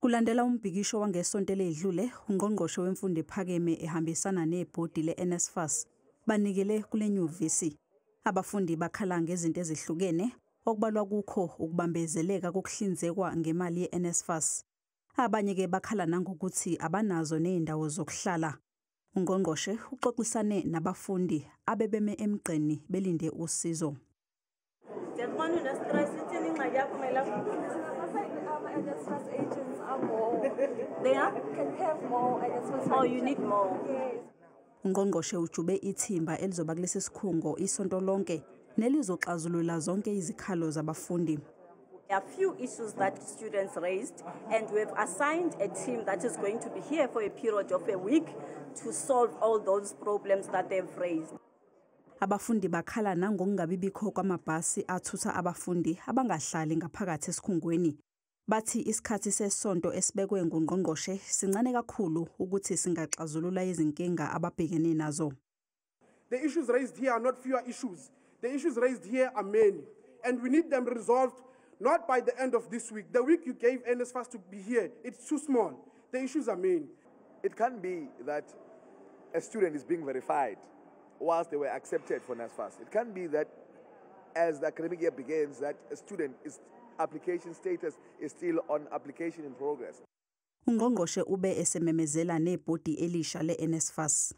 Kulandela umbhikisho wangesonto eledlule, uNgqongqoshe weMfundo Ephakeme ehambisana nebhodi le-NSFAS banikele kule nyuvesi. Abafundi bakhala ngezinto ezihlukene, okubalwa kukho ukubambezeleka kokuhlinzekwa ngemali ye-NSFAS. Abanye-ke bakhala nangokuthi abanazo nezindawo zokuhlala. Ungqongqoshe uxoxisane nabafundi abebeme emgqeni belinde usizo. Ndiyakubona une-stress. Ithini ingxaki yakho, my love? Ama-NSFAS agents are more. They are? Can we have more NSFAS? Oh, you need more. Yes. Ungqongqoshe ujube ithimba elizoba kulesi sikhungo isonto lonke nelizoxazulula zonke izikhalo zabafundi. There are few issues that students raised, and we've assigned a team that is going to be here for a period of a week to solve all those problems that they've raised. Abafundi bakhala nangokungabi bikho kwamabhasi athutha abafundi abangahlali ngaphakathi esikhungweni. Bathi isikhathi sesonto esibekwe ngungqongqoshe sincane kakhulu ukuthi singaxazulula izinkinga ababhekene nazo. The issues raised here are not fewer issues. The issues raised here are many, and we need them resolved not by the end of this week. The week you gave NSFAS to be here, it's too small. The issues are many. It can't be that a student is being verified whilst they were accepted for NSFAS. It can't be that as the academic year begins, that a student is application status is still on application in progress. Ungqongqoshe ube esememezela nebhodi elisha le-NSFAS.